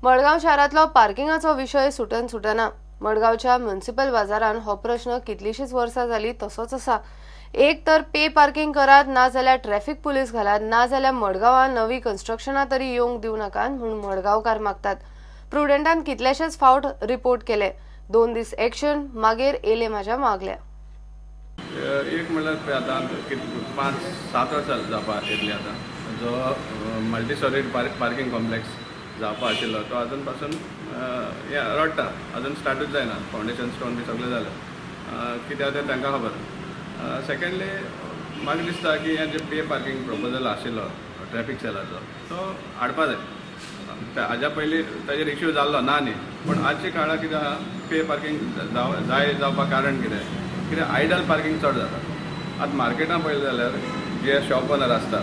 मडगांव शारांतलो पार्किंगाचो विशय सुटन सुटना। मडगांवच्या म्युनिसिपल बाजारान हो प्रश्न कितलीशीच वर्सां जाली तसोच आसा। एक तर पे पार्किंग करात, ना जाल्यार ट्रॅफिक पुलीस घालात, ना जाल्यार मडगांवां नवी कन्स्ट्रक्शनां तरी येवंक दिवं नाकात म्हूण मडगांवकार मागतात। प्रुडंटान कितलेशेच फावट रिपोर्ट केले, 2 दीस एक्शन, मागीर येले माझ्या मागल्या। एक म्हणल्यार आतां 5-7 वर्सां जावपा येतली आतां जो मल्टी स्टोरी पार्किंग कॉम्प्लेक्स जावपा आशिल्लो तो अजून पासून रडटा, अजून स्टार्टूच जायना। फावंडेशन स्टोन बी सगळें जालें, कित्याक तें तांकां खबर। सेकेंडली म्हाका दिसता की हें जे पे पार्किंग प्रपोजल आशिल्लो ट्रॅफिक सेलाचो तो हाडपा जाय। हाज्या पयलीं ताजेर इश्यू जाल्लो ना न्ही, पूण आजच्या काळार कितें आहा, पे पार्किंग जाय जावपाक कारण कितें, कित्याक आयडल पार्किंग चड जाता। आतां मार्केटान पळयलें जाल्यार जे शॉप ओनर आसता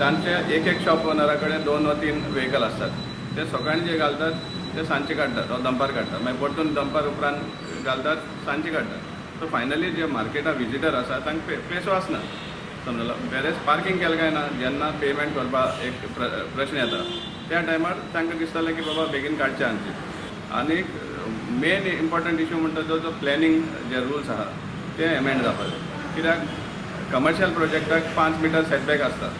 तांचे एक एक शॉप ओनरा कडेन 2 वा 3 व्हेकल आसतात, ते सकाळीं जे घालतात ते सांजचे काडटात वा दनपार काडटात, मागीर परतून दनपार उपरांत घालतात सांजचे काडटात। सो फायनली जे मार्केटान विजिटर आसा तांकां प्लेस आसना, समजलो। वेरेज पार्किंग केलें काय ना, जेन्ना पेमेंट करपाक एक प्रश्न येता त्या टायमार तांकां दिसतालें की बाबा बेगीन काडचें आमचें। आनी मेन इम्पॉर्टंट इशू म्हणटा तो जो प्लॅनिंग जे रुल्स आहा ते एमेंड जावपाक जाय। कित्याक कमर्शियल प्रोजेक्टाक 5 मिटर सेटबॅक आसता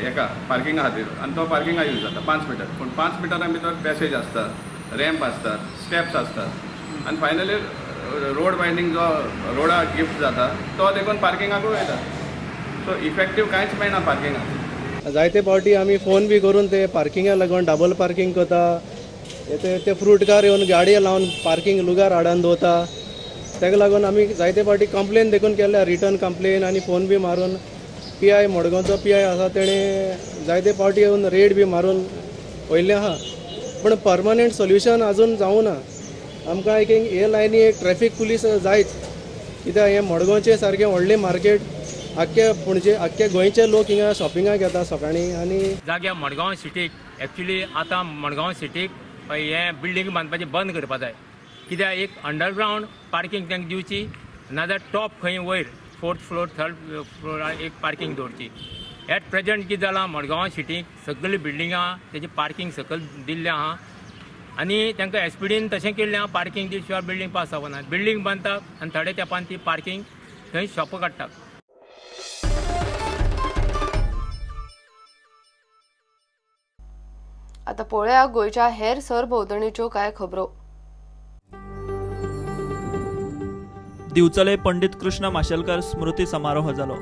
एका पार्किंगा खातीर, आनी तो पार्किंगा यूज जाता 5 मिटर, पूण 5 मिटरा भितर पॅसेज आसता, रॅम्प आसता, स्टेप्स आसता, आनी फायनली रोड वायडनींग जो रोडा गिफ्ट जाता तो देखून पार्किंगाकूय वयता। सो इफेक्टीव कांयच मेळना पार्किंगाक। जायते फावटी आमी फोन बी करून ते पार्किंगा लागून डबल पार्किंग करता, ते फ्रूटकार येवन गाडी लावन पार्किंग लुगार हाडून दवरता। ताका लागून आमी जायते फावटी कंप्लेन देखून केल्या, रिटर्न कंप्लेन आनी फोन बी मारून। पी I मडगांवचो पी I आसा तेणें जायते फावटी येवन रेड बी मारून वयल्लें आहा, पूण परमनंट सोल्युशन आजून जावं ना। आमकां एक हे लायनी एक ट्रॅफीक पुलीस जायच, कित्याक हें मडगांवचें सारकें व्हडलें मार्केट, आख्खे पणजे आख्खे गोंयचे लोक हिंगा शॉपिंगाक येता सकाळीं। आनी जाग्या मडगांव सिटीक एक्चुली आतां मडगांव सिटीक हें बिल्डींग बांदपाचें बंद करपा जाय, कित्याक एक अंडरग्रावंड पार्किंग तांकां दिवची, नाजाल्यार टॉप खंय वयर 4th floor 3rd फ्लोरार एक पार्किंग दवरची। एट प्रेजंट कितें जालां, मडगांव सिटीक सगळीं बिल्डिंगां तेजें पार्किंग सकयल दिल्लें आहा आनी तांकां एस पी डीन तशें केल्लें आहा, पार्किंग दिल शिवाय बिल्डींग पास जावना। बिल्डींग बांदता आनी थोड्या तेंपान ती पार्किंग थंय शॉपां काडटा। आता पळोवया गोंयच्या हेर सरभोंवतणीच्यो कांय खबरो। दिवचले पंडित कृष्ण माशेलकर स्मृती समारोह जालो।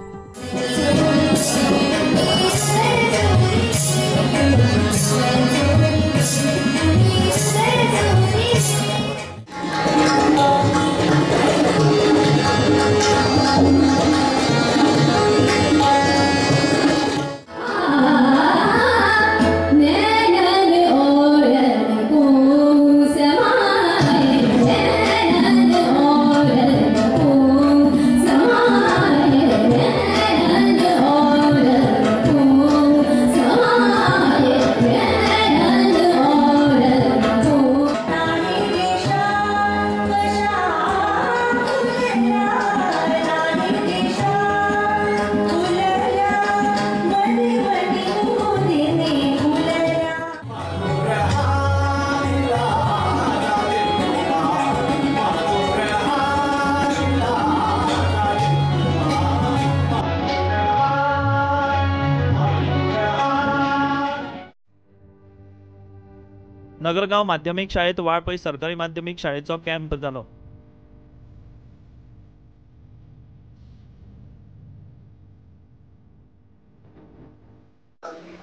नगरगांव माध्यमिक शाळेत वाळपय सरकारी माध्यमिक शाळेचो कॅम्प जालो।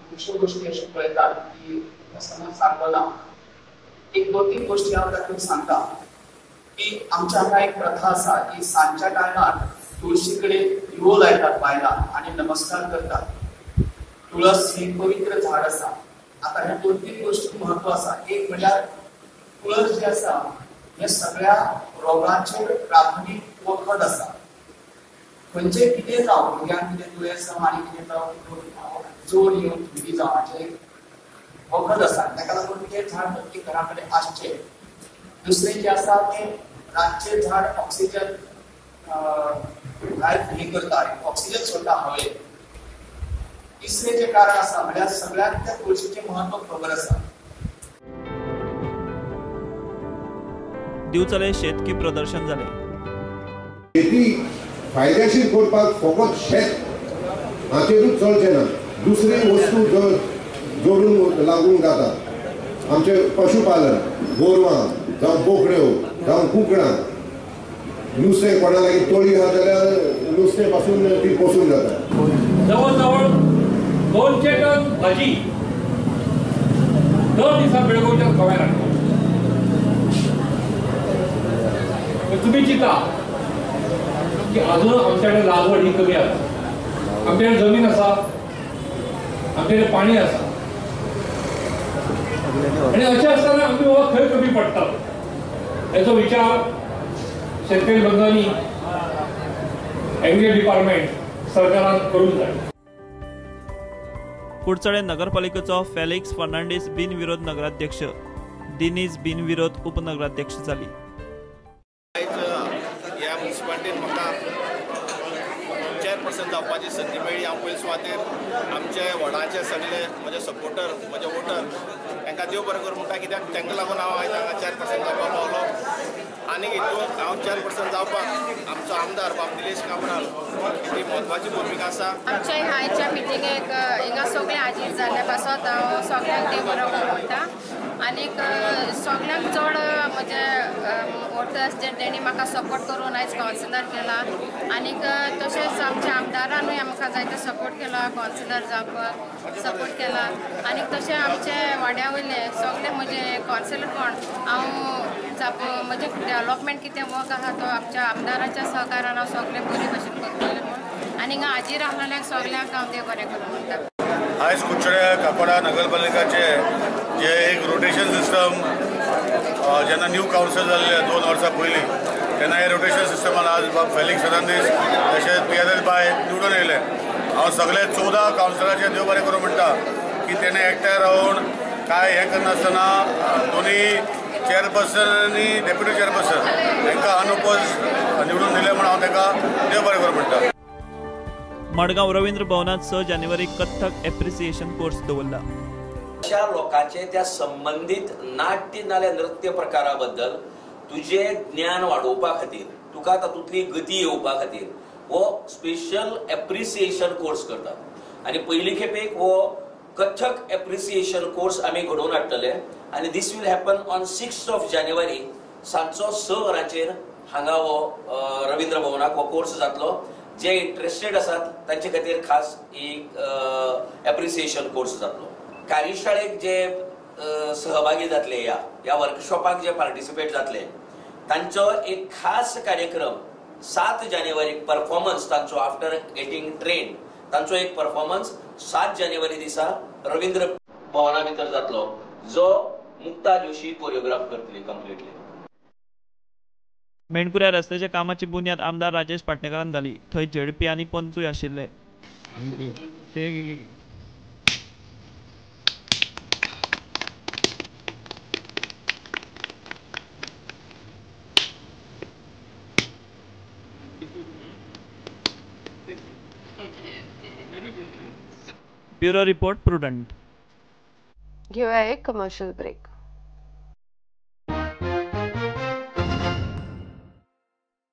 खुबश्यो गोष्टी अश्यो पळयतात की सांगला एक 2-3 गोष्टी हांव तातूंत सांगता की आमच्या हांगा एक प्रथा आसा की सांजच्या टायमार तुळशी कडेन दिवो लायतात बायलां आनी नमस्कार करतात। तुळस हे पवित्र झाड आसा। आता ह्या 2-3 गोष्टी महत्व आसा। एक म्हणल्यार तुळस जे आसा हे सगळ्या रोगांचेर प्राथमीक वखद आसा। खंयचें कितें जावं, भुरग्यांक कितें दुयेंस जावं आनी कितें जावं, जोर येवन थंडी जावं, हाचें वखद आसा। ताका लागून तें झाड नक्की घरा कडेन आसचें। दुसरें जें आसा तें रातचें झाड ऑक्सिजन भायर हें करता, ऑक्सिजन सोडटा हवेक। तिसरें जें कारण आसा म्हळ्यार सगळ्यांक त्या तुळशीचें म्हत्व खबर आसा. दिवचले शेतकी प्रदर्शन जालें. शेती फायदेशीर करपाक फकत शेत हाचेरूच चलचें ना, दुसरी वस्तू जोडून लागूंक जाता. आमचें पशुपालन, गोरवां जावं बोकड्यो जावं कुकडां, नुस्तें कोणा लागीं तळी आसा जाल्यार नुस्तें पासून ती पोसूंक जाता. जवळ जवळ 200 टन भाजी दर दिसा बेळगांवच्या गोव्यान हाडटा. तुमी चिंता की अजून आमच्याकडे लागवड ही कमी आसा, आमच्याकडे जमीन आसा, आमच्याकडे पाणी आसा, आनी अशें आसतना आमी हो खंय कमी पडटा हेचो विचार शेतकरी बंधूंनी, एग्री डिपार्टमेंट, सरकारान करूंक जाय. कुडचडे नगरपालिकेचो फेलिक्स फर्नांडीस बिनविरोध नगराध्यक्ष, दिनीज बिनविरोध उपनगराध्यक्ष जाली. ह्या म्युनिसिपालिटीन म्हाका चेअरपर्सन जावपाची संदी मेळ्ळी. हांव पयले सुवातेर आमचे वॉर्डाचे सगळे म्हजे सपोर्टर, म्हजे वोटर तांकां देव बरें करूं म्हणटा, कित्याक तांकां लागून हांव आयज हांगा चेअरपर्सन जावपाक पावलो. आनी हितून हांव चेअरपर्सन जावपाक आमचो आमदार बाब निलेश काब्राल ही म्हत्वाची भुमिका आसा. आमच्या आयच्या मिटिंगेक हिंगा सगळे हाजीर जाल्ले पासत हांव सगळ्यांक देव बरो करूं म्हणटा. आनीक सगळ्यांक चड म्हजे वोटर्स जे तेणी म्हाका सपोर्ट करून आयज कावन्सिलर केला. आनीक तशेंच आमच्या आमदारानूय आमकां जायते सपोर्ट केला, कावन्सिलर जावपाक सपोर्ट केला. आनीक तशें आमचे वाड्या वयले सगळे म्हजे कावन्सिलर कोण हांव म्हजें डेवलपमेंट कितें वर्क आसा तो आमच्या आमदाराच्या सहकारान हांव सगळें बरे भशेन करतलें म्हूण. आनी हांगा हाजीर आसलेल्यांक सगळ्यांक हांव देव बरें करूं म्हणटा. आयज कुडचड्या काकोडा नगरपालिकाचे जे एक रोटेशन सिस्टम जेन्ना न्यू कावन्सिल जाल्ले 2 वर्सां पयलीं तेन्ना हे रोटेशन सिस्टमान आज बाब फेलिक्स फर्नांडीस तशेंच पियादेल बाय निवडून येयले. हांव सगळे 14 कावन्सिलराचे देव बरें करूं म्हणटा की तेणें एकठांय रावन काय हें करनासतना दोनी चेअरपर्सन आनी डेप्युटी चेअरपर्सन तांकां अनओपोज निवडून दिले म्हूण हांव तांकां देव बरें करूं म्हणटा. मडगांव रवींद्र भवनात 6 जानेवारी कथ्थक एप्रिसिएशन कोर्स दवरला. अशा लोकांचे त्या संबंदीत नाट्य नाल्यार नृत्य प्रकारा बद्दल तुजें ज्ञान वाडोवपा खातीर, तुका तातूंतली गती येवपा खातीर हो स्पेशल एप्रिसिएशन कोर्स करतात. आनी पयली खेपेक हो कथक एप्रिसिएशन कोर्स आमी घडोवन हाडटले आनी this will happen on 6 January सांजचो 6 वरांचेर हांगा हो रवींद्र भवनाक हो कोर्स जातलो. जे इंट्रस्टेड आसात तांचे खातीर खास एक एप्रिसिएशन कोर्स जातलो. कार्यशाळेक जे सहभागी जातले, ह्या वर्कशॉपाक जे पार्टिसिपेट जातले तांचो एक खास कार्यक्रम 7 जानेवारीक परफॉर्मन्स तांचो आफ्टर गेटिंग ट्रेन तांचो एक परफॉर्मन्स 7 जानेवारी दिसा रवींद्र भवना भितर जातलो, जो मुक्ता जोशी कोरियोग्राफ करतली कंप्लिटली. मेणकुऱ्या रस्त्याच्या कामाची बुन्याद आमदार राजेश पाटणेकारान घाली. थंय झेडपी आनी पंचूय आशिल्ले. Bureau report, Prudent. घेऊया एक कमर्शियल ब्रेक.